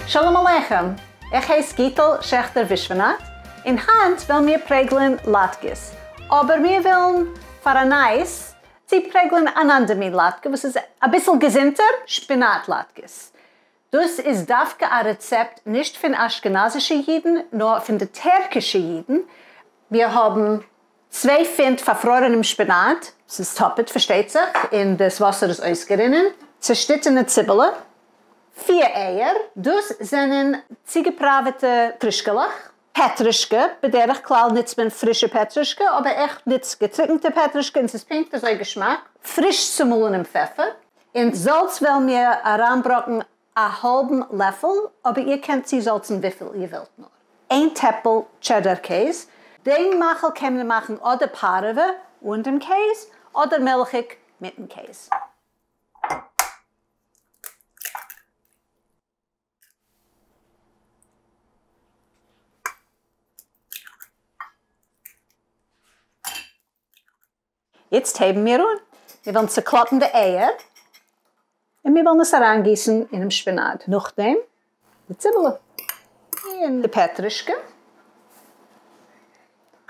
שלום עליכם, איך הייס גיטל שעכטער ווישווענאט, און היינט וועלן מיר פרעגלען לאטקעס, אבער מיר ווילן פאר א נייעס צופרעגלען אן אנדער מין לאטקע וואס איז אביסל געזונטער, שפינאט לאטקעס. דאס איז דווקא א רעצעפט נישט פון אשכנזישע אידן נאר פון די טערקישע אידן, מיר האבן צוויי פונט פארפרוירענעם שפינאט, ס'איז טאפעט פארשטייט זיך, און דאס וואסער איז אויסגערינען, צעשניטענע ציבעלע, פיר אייער, דאס זענען צוגעפראוועטע קרישקעלעך, פעטרישקע, בדרך כלל נוצט מען פרישע פעטרישקע, אבער איך נוץ געטריקנטע פעטרישקע און ס'איז פונקט אזוי געשמאק, פריש צומאלענעם פעפער, און זאלץ וועלן מיר אריינבראקן א האלבן לעפל, אבער איר קענט צוזאלצן וויפיל איר ווילט נאר. איין טעפל טשעדער קעז, דעם מאכל קען מען מאכן אדער פארעווע אן דעם קעז, אדער מילכיג מיטן קעז. איצט הייבן מיר אן. מיר וועלן צעקלאפן די אייער, און מיר וועלן עס אריינגיסן אינעם שפינאט. נאכדעם די ציבעלע און די פעטרישקע.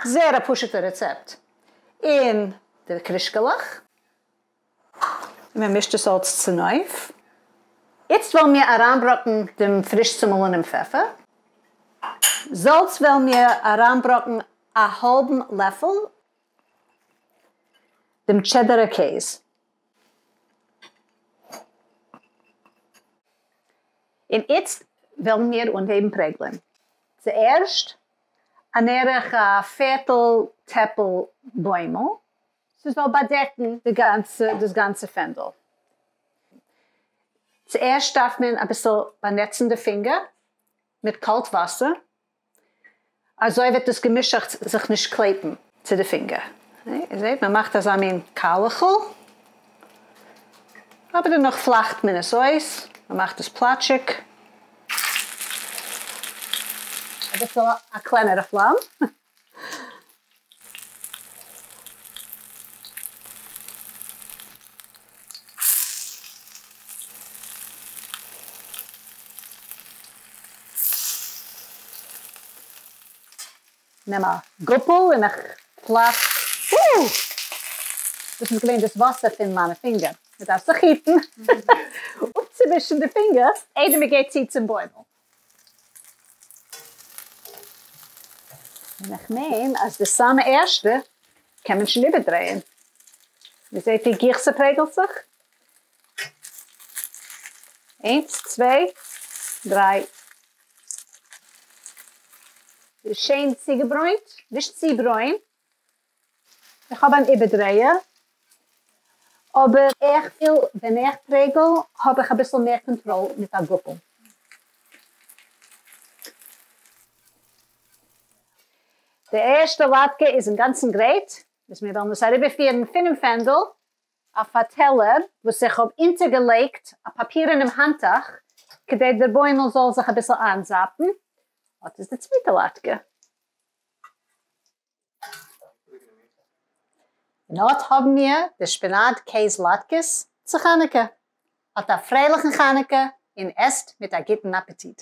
זייער א פשוט'ע רעצעפט. און די קרישקעלעך. און מען מישט עס אלץ צונויף. איצט וועלן מיר אריינבראקן דעם פריש צומאלענעם פעפער. זאלץ וועלן מיר אריינבראקן א האלבן לעפל. דעם טשעדערע קעז. און איצט וועלן מיר אנהייבן פרעגלען. צוערשט אן ערך א פערטל טעפל בוימל. ס'זאל באדעקן די גאנצע דאס גאנצע פענדל. צוערשט דארף מען אביסל באנעצן די פינגער מיט קאלט וואסער, אזוי וועט דאס געמישעכטס זיך נישט קלעפן צו די פינגער. איר זעט, מען מאכט אזא מין קיילעכל, אבער דערנאך פלאכט מען עס אויס, מען מאכט עס פלאטשיג. אביסל א קלענערע פלאם. נעם א גאפל און איך פלאך, אוי! דאס איז געווען דאס וואסער פון מיינע פינגער, מען דארף זיך היטן אפצוווישן די פינגער איידער מען גייט צו צום בוימל. און איך מיין אז די סאמע ערשטע קען מען שוין איבערדרייען. איר זעט ווי גיך ס'פרעגלט זיך? איינס, צוויי, דריי. ס'איז שיין צוגעברוינט, נישט צו ברוין. איך האב אן איבערדרייער, אבער איך פיל ווען איך פרעגל האב איך אביסל מער קאנטראל מיט א גאפל. די ערשטע לאטקע איז אינגאנצן גרייט, איז מיר וועלן עס אריבערפירן פונעם פענדל אויף א טעלער וואס איך האב אונטערגעלייגט א פאפירענעם האנטוך כדי דער בוימל זאל זיך אביסל איינזאפן. אט איז די צווייטע לאטקע. און אט האבן מיר די שפינאט קעז לאטקעס צו חנוכה. האט א פרייליכן חנוכה און עסט מיט א גוטן אפעטיט.